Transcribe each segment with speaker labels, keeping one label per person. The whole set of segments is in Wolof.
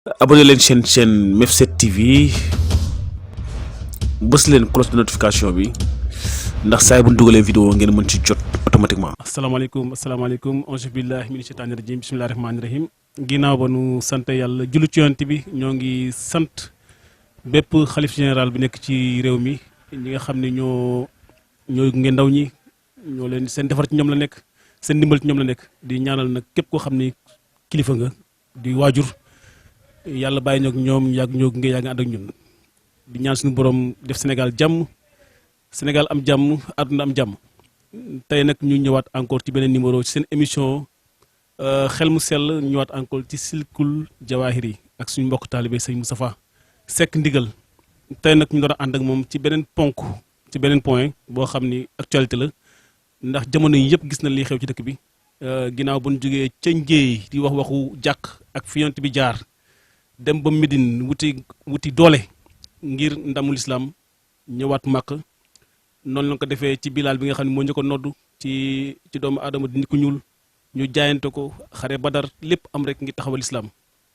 Speaker 1: abonné leen chaîne Mef7 TV bës leen cloche de notification bi ndax saa bu ñu dugalee vidéo ngeen mën ci jot automatiquement.
Speaker 2: asalaamaaleykum auzu billahi mina shaytaani rajim bismillahi rahmaani rahim ginnaaw ba nu sant yàlla jullu ci yonent bi ñoo ngi sant bépp xalif général bi nekk ci réew mi ñi nga xam ne ñoo ngeen ndaw ñi ñoo leen seen defar ci ñoom la nekk seen ndimbal ci ñoom la nekk di ñaanal nag képp koo xam ne kilifa nga di waajur yàlla bàyyi ñoog ñoom yàgg ànd ak ñun di ñaan suñu borom def Sénégal jàmm Sénégal am jàmm àdduna am jàmm. tey nag ñu ñëwaat encore ci beneen numéro ci seen émission xel mu sell ñëwaat encore ci silkul jawaahir yi ak suñu mbokk taalibe sëñ Moustapha Seck Ndigal tey nag ñu doon ànd ak moom ci beneen ponk ci beneen point boo xam ni actualité la ndax jamono yi yëpp gis na liy xew ci dëkk bi ginnaaw bu ñu jógee ca Njéey di waxu jàkk ak fi yonent bi jaar dem ba Médine wuti doole ngir ndamul islam ñëwaat màkk noonu la ko defee ci bilaal bi nga xam ne moo ñu ko noddu ci doomu aadama di nit ku ñuul ñu jaayante ko xare badar lépp am rek ngir taxawal islam.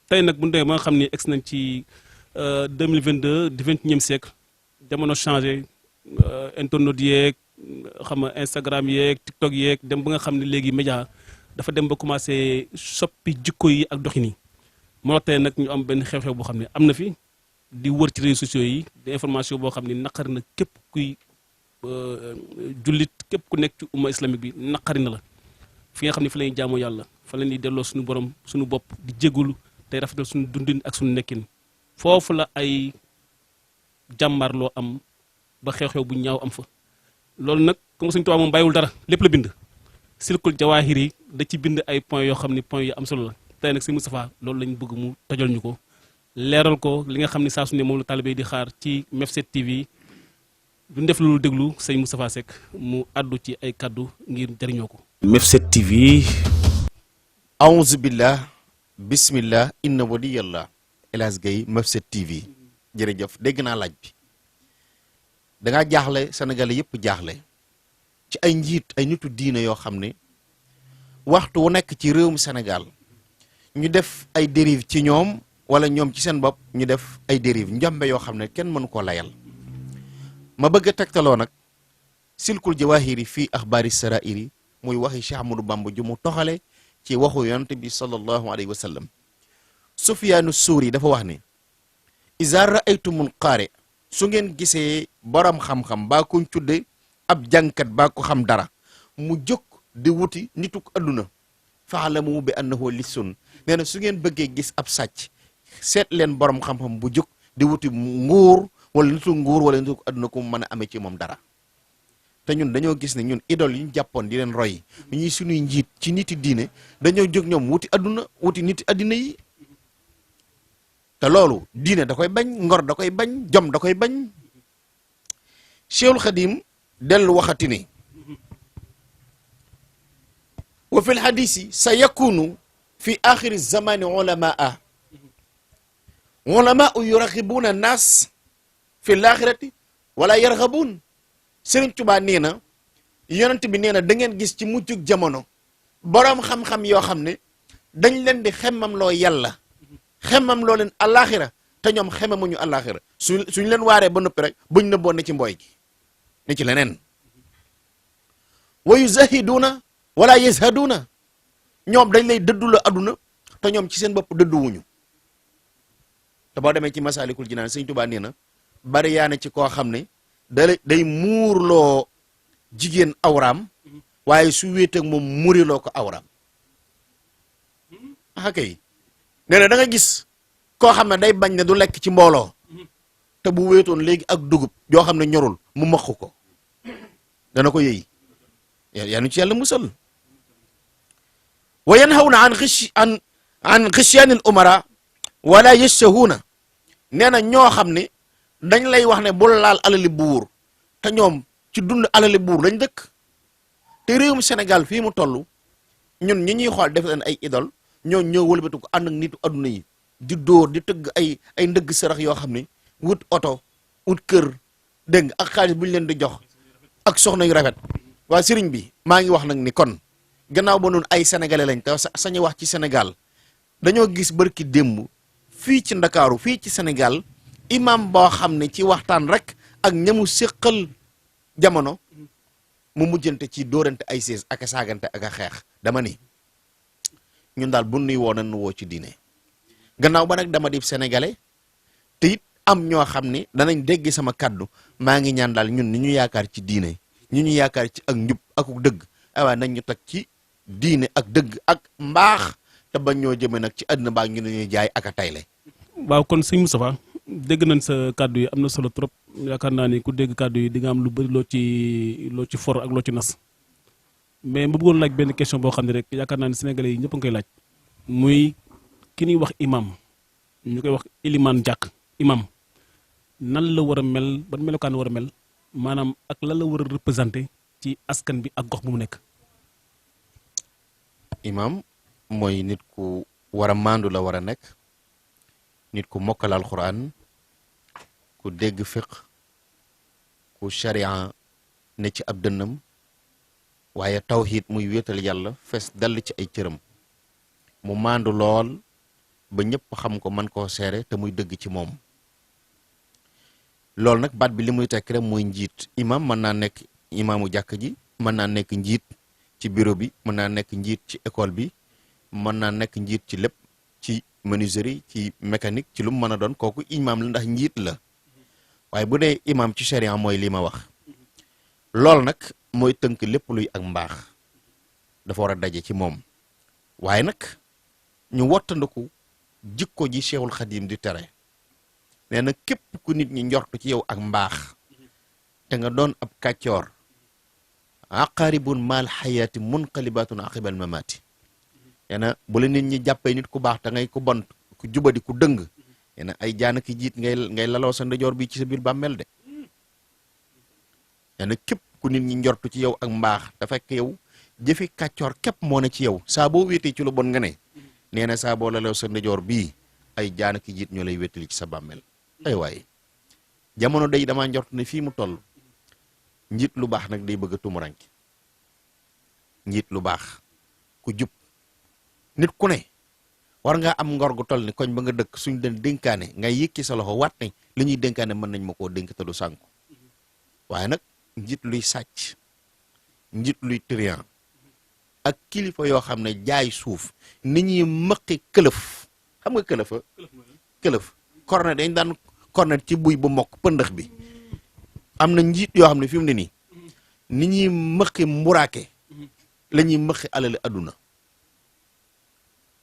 Speaker 2: tey nag bu ñu demee ba nga xam ne egg nañ ci 2022 di 21e siècle jamono changé internet yeeg xam nga Instagram yeeg TikTok yeeg dem ba nga xam ne léegi média dafa dem ba commencé soppi jikko yi ak doxin yi moo tey nag ñu am benn xew-xew boo xam ne am na fi di wër ci réseaux sociaux yi di information boo xam ne naqari na képp kuy jullit képp ku nekk ci umma islamique bi naqari na la fi nga xam ne fi la ñuy jaamoo yàlla fa la ñuy delloo suñu borom suñu bopp di jégalu tey rafetal suñu dundin ak suñu nekkin foofu la ay jàmmarloo am ba xew-xew bu ñaaw am fa loolu nag comme Sëñ Tuubaa moom bàyyiwul dara lépp la bind silkul jawaahir yi da ci bind ay points yoo xam ne points yu am solo la tey nag Sëñ Moustapha loolu lañ bëgg mu tojal ñu ko leeral ko li nga xam ne saa su ne moom la taalibe di xaar ci Mef7 TV duñ def lu déglu sëñ Moustapha Seck mu àddu ci ay kaddu ngir jëriñoo ko.
Speaker 1: Mef7 TV.
Speaker 3: aouzu billah bismillah inna waliyallah El Hadj Gueye Mef7 TV jërëjëf dégg naa laaj bi dangaa jaaxle Sénégalais yëpp jaaxle ci ay njiit ay nitu diine yoo xam ne waxtu wu nekk ci réewum Sénégal ñu def ay dérive ci ñoom wala ñoom ci seen bopp ñu def ay dérive njombe yoo xam ne kenn mënu koo layal ma bëgg a tegtaloo nag silkul jawahiri fii axbaari sarairi muy waxi Cheikh Ahmadou Bamba ju mu toxale ci waxu yonent bi sallallahu alayhi wa sallam Sufyaanu Suuri dafa wax ne iza raaytumul qaari su ngeen gisee borom xam-xam baa kuñ tudde ab jàngkat baa ko xam dara mu jóg di wuti nituk adduna faalamu bi annahu lissun nee na su ngeen bëggee gis ab sàcc seet leen borom xam-xam bu jóg di wuti nguur wala nitu nguur wala nitu adduna ko mën a amee ci moom dara te ñun dañoo gis ne ñun idole yi ñu jàppoon di leen roy ñuy suñuy njiit ci niti diine dañoo jóg ñoom wuti adduna wuti niti addina yi te loolu diine da koy bañ ngor da koy bañ jom da koy bañ Cheikhul Khadim dellu waxati ne wa fil hadisi sa yakunu fi axiri zamani ulamaa yuraxibuuna naas fi laaxirati wala yarxabuun Sëriñ Tuubaa nee na yonent bi nee na da ngeen gis ci mujjug jamono boroom xam-xam yoo xam ne dañ leen di xemmam loo yàlla xemmam loo leen àllaaxira te ñoom xemmamuñu àllaaxira suñ leen waaree ba noppi rek buñ nëbboon ne ci mbooy gi ne ci leneen wa yuzahiduuna wala yazhaduuna ñoom dañ lay dëddu la adduna te ñoom ci seen bopp dëdduwuñu te boo demee ci Masaalikul Jinaan Sëriñ Tuubaa nee na bari yaa ne ci koo xam ne day muurloo jigéen awraam waaye su wéet ak moom muriloo ko awraam ah kay nee na da nga gis koo xam ne day bañ ne du lekk ci mbooloo te bu wéetoon léegi ak dugub joo xam ne ñorul mu maq ko dana ko yëy yaa nu ci yàlla musal wa yanhawna an xisyaanil umara wala yashtahuuna nee na ñoo xam ne dañ lay wax ne bul laal alali buur te ñoom ci dund alali buur lañ dëkk te réewum Sénégal fii mu toll ñun ñi ñuy xool def leen ay idole ñoo wëlbatu ko ànd ak nitu adduna yi di dóor di tëgg ay ndëgg sërëx yoo xam ne wut oto wut kër dégg ak xaalis bu ñu leen di jox ak soxna yu rafet waa sëriñ bi maa ngi wax nag ni kon gannaaw ba noonu ay sénégalais lañ te sañu wax ci Sénégal dañoo gis barki démb fii ci Ndakaaru fii ci Sénégal imam boo xam ne ci waxtaan rek ak ñamu séqal jamono mu mujjante ci dóorante ay sées ak a saagante ak a xeex. dama ni ñun daal bu nuy woo na nu woo ci diine gannaaw ba nag dama di sénégalais te it am ñoo xam ne danañ dégg sama kaddu maa ngi ñaan daal ñun ni ñu yaakaar ci diine ñu ñu yaakaar ci ak njub ak dëgg waaye nañ ñu teg ci diine ak dëgg ak mbaax te bañ ñoo jëme nag ci àdduna baa ñu ne ñuy jaay ak a tayle.
Speaker 2: waaw kon sëñ Moustapha dégg nañ sa kàddu yi am na solo trop yaakaar naa ni ku dégg kàddu yi di nga am lu bëri loo ci for ak loo ci nas mais ma bëggoon laaj benn question boo xam ne rek yaakaar naa ni sénégalais yi ñëpp a ngi koy laaj muy ki ñuy wax imam ñu koy wax ilimaan jàkk imam nan la war a mel ban melokaan la war a mel maanaam ak lan la war a représenté ci askan bi ak gox bu mu nekk.
Speaker 3: imam mooy nit ku war a maandu la war a nekk nit ku mokkal alxuraan ku dégg fiq ku sharia ne ci ab dënnam waaye tawxiid muy wéetal yàlla fees dell ci ay cëram mu maandu lool ba ñëpp xam ko man koo seere te muy dëgg ci moom loolu nag baat bi li muy tekk rek mooy njiit imam mën naa nekk imaamu jàkk ji mën naa nekk njiit ci bureau bi mën naa nekk njiit ci école bi mën naa nekk njiit ci lépp ci menuiserie ci mécanique ci lu mu mën a doon kooku imam la ndax njiit la waaye bu dee imam ci sharia mooy li ma wax loolu nag mooy tënk lépp luy ak mbaax dafa war a daje ci moom waaye nag ñu wottandiku jikko ji Cheikhul Khadim di tere nee na képp ku nit ñi njortu ci yow ak mbaax te nga doon ab kàccoor aqaribun maal xayaati munqalibatun aqibal mamaati nee na bu la nit ñi jàppee nit ku baax te ngay ku bon ku jubadi ku dëng nee na ay jaana ki jiit ngay laloo sa ndijoor bi ci sa biir bàmmeel de nee na képp ku nit ñi njortu ci yow ak mbaax te fekk yow jëfi kàccoor képp moo ne ci yow saa boo wéetee ci lu bon nga ne nee na saa boo laloo sa ndijoor bii ay jaana ki jiit ñoo lay wéetali ci sa bàmmeel ay waaye jamono day damaa njort ne fii mu toll njiit lu baax nag day bëgg a tumuranke njiit lu baax ku jub nit ku ne war ngaa am ngor gu toll ni koñ ba nga dëkk suñ den dénkaane ngay yëkki sa loxo waat ne li ñuy dénkaane mën nañ ma koo dénk te du sànku waaye nag njiit luy sàcc njiit luy trian ak kilifa yoo xam ne jaay suuf ni ñuy mëqi këlëf xam nga këlëfa këlëf kornet dañ daan kornet ci buy bu mokk pëndëx bi am na njiit yoo xam ne fi mu ne nii ni ñuy mëqi mburaake la ñuy mëqi alali adduna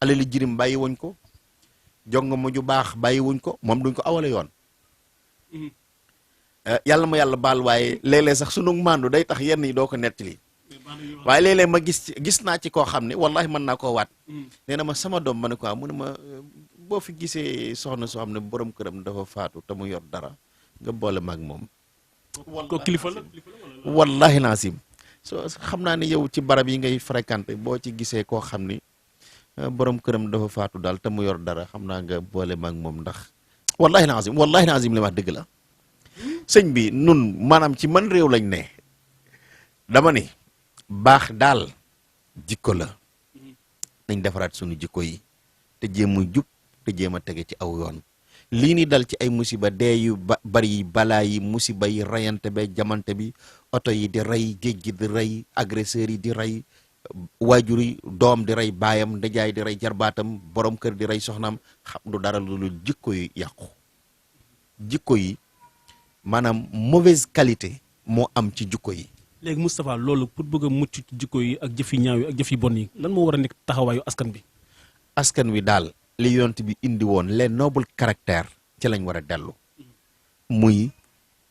Speaker 3: alali jirim bàyyi wuñ ko jonga ma ju baax bàyyi wuñ ko moom duñ ko awale yoon yàlla ma yàlla baal waaye léeg-léeg sax sunu màndu day tax yenn yi doo ko nettali waaye léeg-léeg ma gis naa ci koo xam ne wallahi mën naa koo waat nee na ma sama doom ma ne ko mu ne ma boo fi gisee soxna soo xam ne borom këram dafa faatu te mu yor dara nga boole mag moom
Speaker 2: ko kilifa la
Speaker 3: wallahi naasim so xam naa ne yow ci barab yi ngay fréquenté boo ci gisee koo xam ni borom këram dafa faatu daal te mu yor dara xam naa nga boole mag moom ndax wallahi naasim li wax dëgg la sëñ bi nun maanaam ci man réew lañ ne dama ni baax daal jikko la nañ defaraat sunu jikko yi te jéem a jub te jéem a tege ci aw yoon lii ni dal ci ay musiba dee yu bari yi balaa yi musiba yi rayante be jamante bi oto yi di rey géej gi di rey agresseurs yi di rey waajur yi doom di rey baayam ndajaay di rey jarbaatam borom kër di rey soxnaam xam du dara lu jikko yi yàqu jikko yi maanaam mauvaise qualité moo am ci jikko yi.
Speaker 2: léegi Moustapha loolu pour bëgg a mucc ci jikko yi ak jëf yi ñaaw yi ak jëf yi bon yi lan moo war a nekk taxawaayu askan bi.
Speaker 3: askan wi daal li yonent bi indi woon les nobles caractères ci lañ war a dellu muy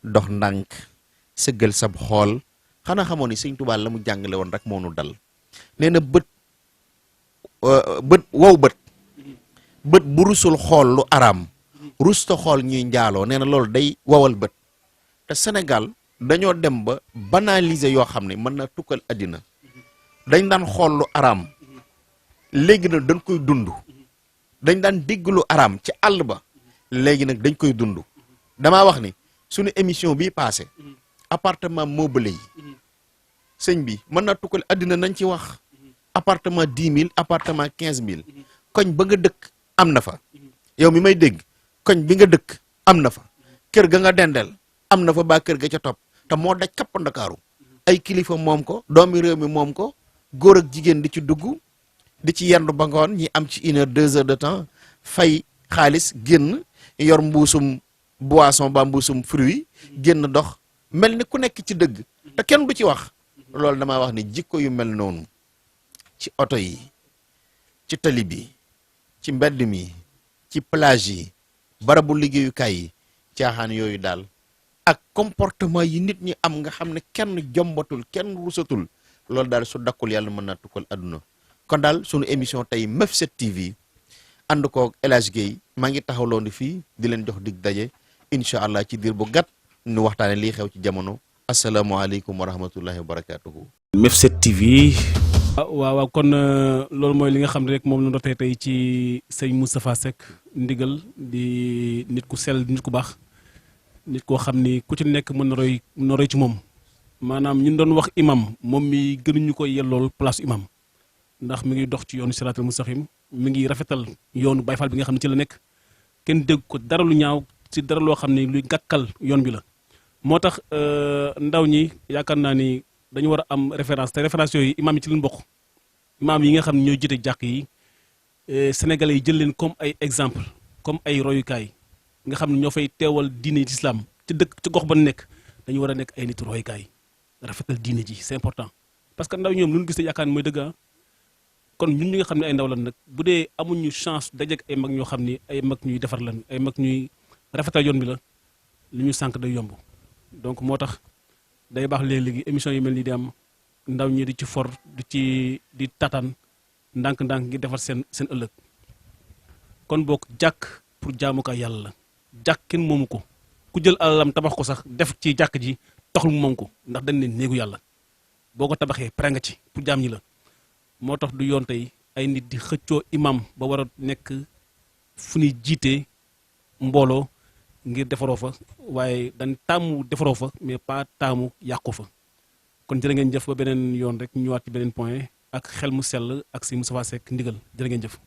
Speaker 3: dox ndànk sëggal sab xool xanaa xamoon ni Sëñ Tuubaa la mu jàngale woon rek moo nu dal nee na bët bu rusul xool lu araam rusta xool ñuy njaaloo nee na loolu day wawal bët te Sénégal dañoo dem ba banaliser yoo xam ne mën na tukkal àddina dañ daan xool lu araam léegi nag dañ koy dund dañ daan dégg lu araam ci àll ba léegi nag dañ koy dund damaa wax ni suñu émission bii passé appartement meublé yi sëñ bi mën na tukkal àddina nañ ci wax appartement 10 000 appartement 15 000 koñ ba nga dëkk am na fa yow mi may dégg koñ bi nga dëkk am na fa kër ga nga dendel am na fa baa kër ga ca topp te moo daj kapp Ndakaaru ay kilifa moom ko doomi réew mi moom ko góor ak jigéen di ci dugg di ci yendu ba ngoon ñi am ci 1 heure 2 heures de temps fay xaalis génn yor mbuusum boisson ba mbuusum fruit génn dox mel ni ku nekk ci dëgg te kenn du ci wax loolu damaa wax ni jikko yu mel noonu ci oto yi ci tali bi ci mbedd mi ci plage yi barabu liggéeyukaay yi caaxaan yooyu daal ak comportement yi nit ñi am nga xam ne kenn jombatul kenn rusatul loolu daal su dakkul yàlla mën naa tukkal àdduna kon daal sunu émission tey Mef7 TV ànd koog El Hadj Guèye maa ngi taxawloo ni fii di leen jox dig daje incha allah ci diir bu gàtt ñu waxtaane lii xew ci jamono asalaamaaleykum wa rahmatullahi wa barakaatuhu.
Speaker 1: Mef7 TV.
Speaker 2: waaw kon loolu mooy li nga xam ne rek moom la dootee tey ci sëñ Moustapha Seck ndigal di nit ku sell nit ku baax nit koo xam ni ku ci nekk mën na roy ci moom maanaam ñun doon wax imam moom mi gënuñu ko yellool place imam ndax mi ngi dox ci yoonu siraatal mustaqim mi ngi rafetal yoonu Baay Faal bi nga xam ne ci la nekk kenn dégg ko dara lu ñaaw ci dara loo xam ne luy gàkkal yoon bi la moo tax ndaw ñi yaakaar naa ni dañu war a am référence te référence yooyu imaam yi ci leen bokk imaam yi nga xam ne ñooy jiite jàkk yi sénégalais yi jël leen comme ay exemple comme ay royukaay nga xam ne ñoo fay teewal diine ci islam ci dëkk ci gox ba nekk dañu war a nekk ay nit royukaay rafetal diine ji c'est important parce que ndaw ñoom lu ñu gis yaakaar ni mooy dëgg kon ñun ñi nga xam ne ay ndaw lan nag bu dee amuñu chance dajeek ay mag ñoo xam ni ay mag ñuy defar lan ay mag ñuy rafetal yoon bi la li ñu sànq day yomb donc moo tax day baax léegi émission yi mel nii di am ndaw ñi di ci for di tataan ndànk-ndànk ngir defar seen ëllëg kon boog jàkk pour jaamukaay yàlla la jàkk kenn moomu ko ku jël alalam tabax ko sax def ci jàkk ji taxul mu moom ko ndax dañ ne néegu yàlla boo ko tabaxee pare nga ci pour jaam ñi la moo tax du yoon tey ay nit di xëccoo imam ba war a nekk fu ñuy jiitee mbooloo ngir defaroo fa waaye dañ taamu defaroo fa mais pas taamu yàqu fa kon jërë ngeen jëf ba beneen yoon rek ñu ñëwaat ci beneen point ak xel mu sell ak si Moustapha Seck ndigal jërë ngeen jëf